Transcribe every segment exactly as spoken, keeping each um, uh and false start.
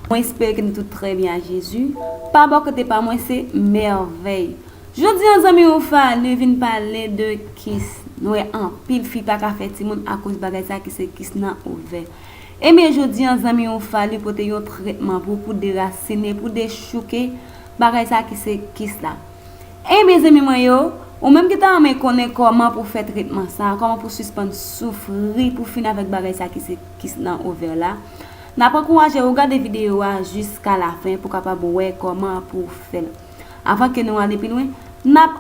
Mwen espere ke nou tout trè byen ak Jezi. Pa bò kote pa mwen, se Mèvèy. Jodi an, zanmi Oufa, li vin pale de kis. Nou wè anpil fi pa ka fè timoun akoz bagay sa ki se kis nan ovè. Ebyen, jodi an, zanmi Oufa, li pote yon tretman pou, pou derasine, pou dechouke bagay sa ki se kis la. Ebyen, zanmi mwen yo, ou menm ki ta renmen konnen kòman pou fè tretman sa, kòman pou sispann soufri, pou fini avèk bagay sa ki se kis nan ovè la, n ap ankouraje w gade videyo a jiska lafen pou kapab wè kòman pou fè l. Avan ke nou ale pi lwen, n ap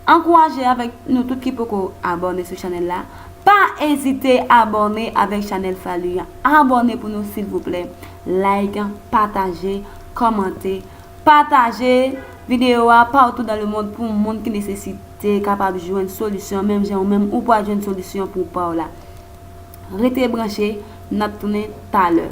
ankouraje avèk nou tout ki poko abòne sou chanèl la, pa ezite abòne avèk chanèl Faly an. Abòne pou nou silvouplè, like, pataje, kòmante, pataje videyo a partout dans le monde pou moun ki nesesite kapab jwenn solisyon, menm jan ou menm ou pral jwenn solisyon pou pa w la. Rete branche, n ap tounen talè.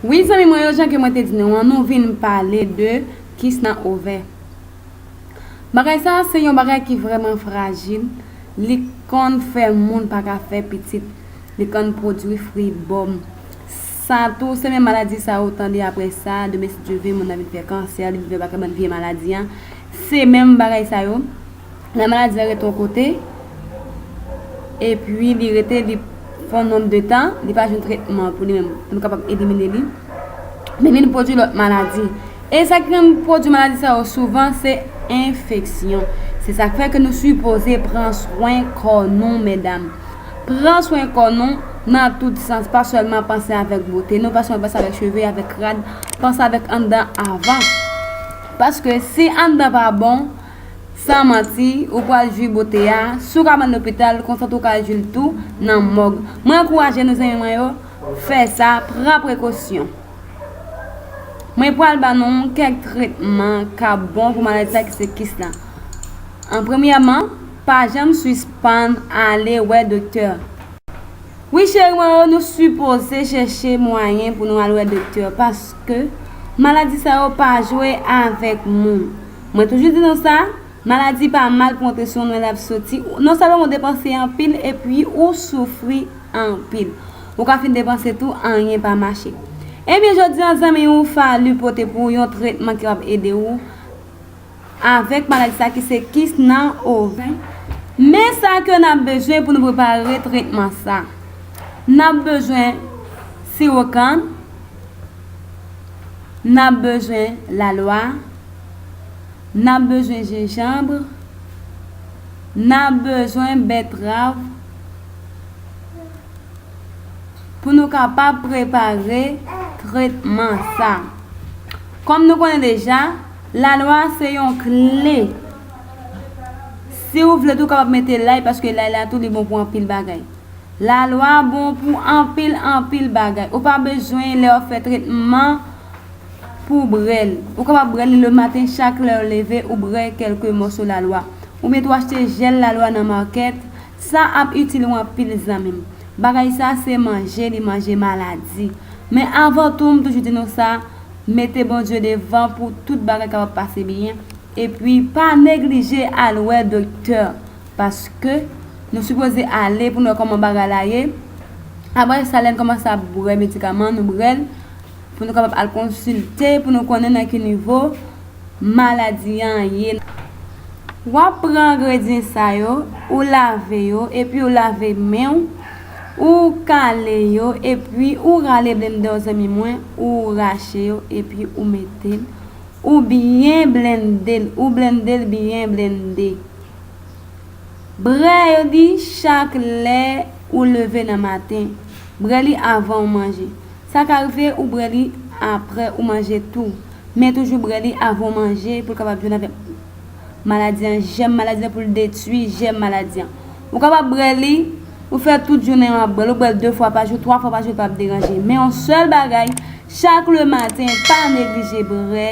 Wi, zanmi mwen yo, jan ke mwen te di nou an, nou vin pale de kis nan ovè. Bagay sa a se yon bagay ki vrèman frajil. Li konn fè moun pa ka fè pitit. Li konn pwodui fribòm. Sa tou, se menm maladi sa yo tande apre sa, demen si Dye vle, moun nan vin fè kansè, li vin fè pakèt bann vye maladi an. Se menm bagay sa yo. Lè maladi a rete yon kote, epi li rete, li fè yon nonb de tan, li pa jwenn tretman pou li menm, pou nou kapab elimine li. Men vin pwodui lòt maladi. E sa ki konn pwodui maladi sa yo souvan, se enfeksyon. Se sa k fè ke nou sipoze pran swen kò nou, medam. Pran swen kò nou nan tout sans, pa sèlman panse avèk bote nou, pa sèlman panse avèk cheve, avèk rad, panse avèk anndan avan. Paske si anndan pa bon, san manti, ou pral jwi bote a, si w ka ban l lopital, konsa tou w ka jwi l tou nan mòg. Mwen ankouraje nou, zanmi mwen yo, fè sa, pran prekosyon. Mwen pral ban nou kèk tretman k ap bon pou maladi sa ki se kis la. An premyèman, pa janm sispann ale wè doktè. Wi, cheri mwen yo, nou sipoze chèche mwayen pou nou al wè doktè, paske maladi sa yo pa jwe avèk moun. Mwen toujou di nou sa, maladi pa mal pou antre sou nou, l ap soti. Non sèlman ou depanse anpil, epi ou soufri anpil. Ou ka fin depanse tou, anyen pa mache. Ebyen, jodi an, zanmi ou Faly pote pou ou yon tretman ki ap ede ou avèk maladi sa ki se kis nan ovè. Men sa ke n ap bezwen pou nou prepare tretman sa. N ap bezwen siwo kann, n ap bezwen lalwa, n ap bezwen jenjanm, n ap bezwen bètrav, pou nou kapab prepare tretman sa. Kòm nou konnen deja, lalwa se yon kle. Si w vle tou, w kapab mete lay, paske lay la tou, li bon pou anpil bagay. Lalwa bon pou anpil, anpil bagay. Ou pa bezwen, lè w ap fè tretman, pou w brè l. Ou kapab brè l le maten, chak lè w leve, ou brè kèlke mòso lalwa. Oubyen tou achte jèl lalwa nan makèt. Sa ap itil ou anpil, zanmi m. Bagay sa se manje, li manje maladi. Men avan tou, m toujou di nou sa, mete Bondye devan pou tout bagay kapab pase byen. Epi, pa neglije al wè doktè, paske nou sipoze ale pou nou wè kòman bagay la ye. Apre sa, lè n kòmanse ap bwè medikaman, nou bwè l pou nou kapab al konsilte, pou nou konnen nan ki nivo maladi an ye. W ap pran engredyan sa yo, ou lave yo, epi ou lave men w, ou kale yo, epi ou rale blendè w, zanmi mwen, ou rache yo, epi ou mete l, ou byen blende l, ou blende l byen blende. Brè yo di chak lè ou leve nan maten. Brè li avan ou manje. Sa ka rive ou brè li apre ou manje tou. Men toujou brè li avan ou manje pou l kapab jwenn avèk maladi an, jèm maladi an, pou l detwi jèm maladi an. Ou kapab brè li, ou fè tout jounen an ap brè l, ou brè l de fwa pa jou, twa fwa pa jou, l p ap deranje. Men yon sèl bagay, chak lematen, pa neglije brè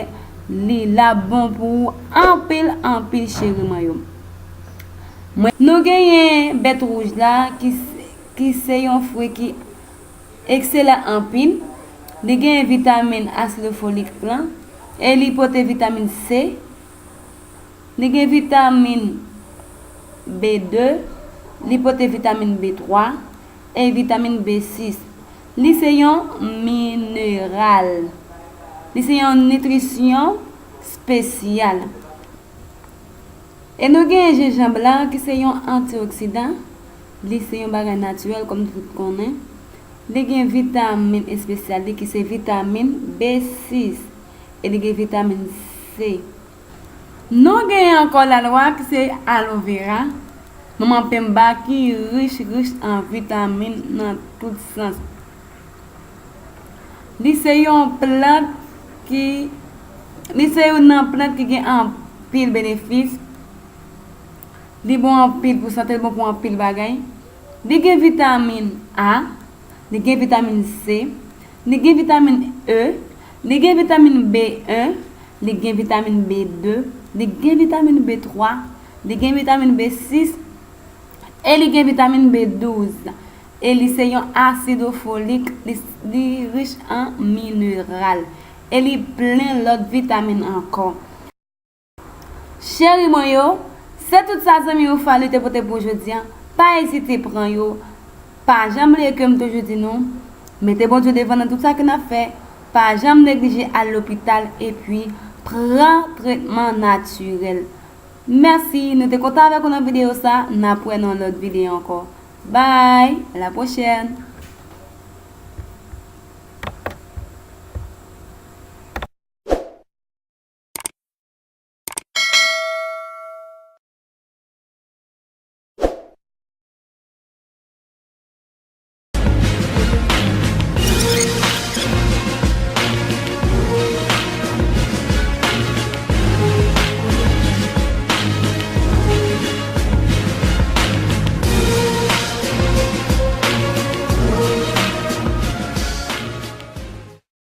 li, l ap bon pou ou anpil, anpil, cheri mwen yo. Mwen, nou genyen bèt wouj la, ki, ki se yon fwi ki ekselan anpil. Li genyen vitamin asidofolik lan e li pote vitamin C. Li gen vitamin B de, li pote vitamin B twa e vitamin B sis. Li se yon mineral. Li se yon nitrisyon espesyal. E nou gen jenjanm la ki se yon antioksidan. Li se yon bagay natirèl kòm nou tout konnen. Li gen vitamin espesyal li ki se vitamin B sis e li gen vitamin C. Nou gen ankò lalwa ki se aloe vera, manman penmba ki rich, rich an vitamin nan tout sans. Li se yon plant ki, li se youn nan plant ki gen anpil benefis. Li bon anpil pou sante, li bon pou anpil bagay. Li gen vitamin A, li gen vitamin C, li gen vitamin E, li gen vitamin B en, li gen vitamin B de, li gen vitamin B twa, li gen vitamin B sis e li gen vitamin B douz. E li se yon asidofolik, li, li rich an mineral e li plen lòt vitamin ankò. Cheri mwen yo, se tout sa zanmi yo Fally te pote pou jodi a. Pa ezite pran yo. Pa janm bliye ke m toujou di nou, mete Bondye devan nan tout sa ke n ap fè. Pa janm neglije al lopital epi pran tretman natirèl. Mèsi, nou te kontan avèk ou nan videyo sa. N ap wè nan lòt videyo ankò. Bye, à la prochaine.